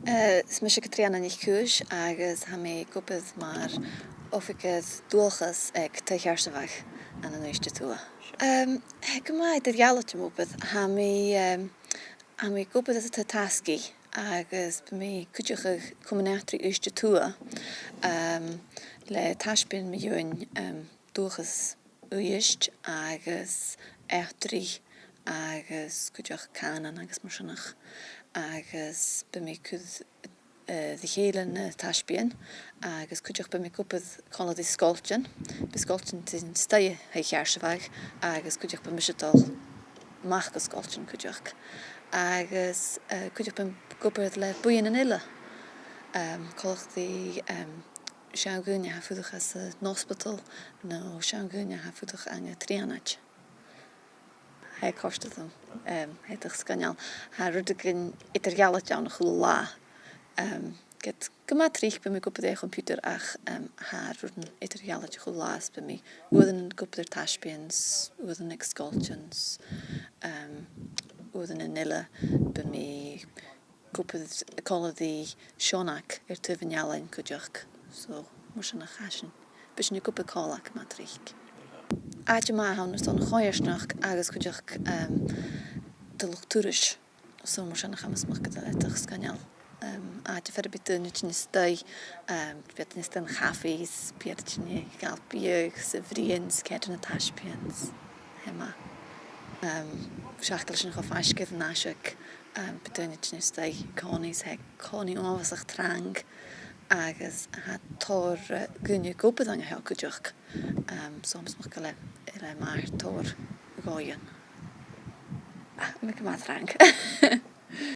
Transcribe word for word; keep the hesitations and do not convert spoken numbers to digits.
Eh, is mise Catrìona NicAoidh agus tha mi ag obair mar oifigear dualchais aig Taigh Sheàrsaidh ann an Uibhist a Tuath. Em, tha e gu math eadar-dhealaichte m' obair. Tha mi, em, tha mi ag obair anns an t-, tasgaidh agus bidh mi cuideachd aig Comann Eachdraidh Uibhist a Tuath, em, le taisbeanadh mu dheidhinn, em, dualchas Uibhist agus eachdraidh agus cuideachd cànan agus mar sin. Agus bidh mi a' cur, eh, ri chèile na taisbeanaidhean agus cuideachd bidh mi ag obair còmhla ri sgoiltean. Bidh sgoiltean a' tighinn a-staigh a Thaigh Sheàrsaidh agus cuideachd bidh mise a' dol a-mach gu sgoiltean cuideachd. Agus, eh, cuideachd bidh mi ag obair le buidhnean eile. Em, coltach ri, em, seann dhaoine a tha a' fuireach anns an ospadal no seann dhaoine a tha a' fuireach ann an trèanaidean. Tha e a' còrdadh rium, em, tha e dìreach sgoinneil. Tha rudeigin eadar-dhealaichte ann a h-uile latha. Em, ged gu math tric bidh mi ag obair air a' choimpiutair ach, em, tha rudan eadar-dhealaichte a h-uile latha is bidh mi uaireannan ag obair air taisbeanaidhean, uaireannan aig sgoiltean, em, uaireannan eile bidh mi ag obair còmhla ri Seonag air taobh an ealain cuideachd. So, mar sin, tha sinn, bidh sinn ag obair còmhla gu math tric. Àite math a th' ann airson a' choimhearsnachd agus cuideachd, em, do luchd-turais. So, mar sin, tha mi a' smaoineachadh gu bheil e dìreach sgoinneil. Em, àite far am bi daoine a' tighinn a-staigh, em, bidh iad a' tighinn a-staigh dhan chafaidh, bidh iad a' tighinn a ghabhail biadh 's a bhruidhinn 's a' coimhead na taisbeanaidhean. Tha e math. Em, seach gu bheil sinn cho faisg air an aiseag, em, bidh daoine a' tighinn a-staigh a' còmhnaidh, 's tha e còmhnaidh uabhasach trang agus tha tòrr, eh, dhaoine ag obair an seo cuideachd. Em, so, tha mi a' smaoineachadh gu bheil e, gu bheil e math air tòrr dhòighean. Ah, tha mi gu math trang.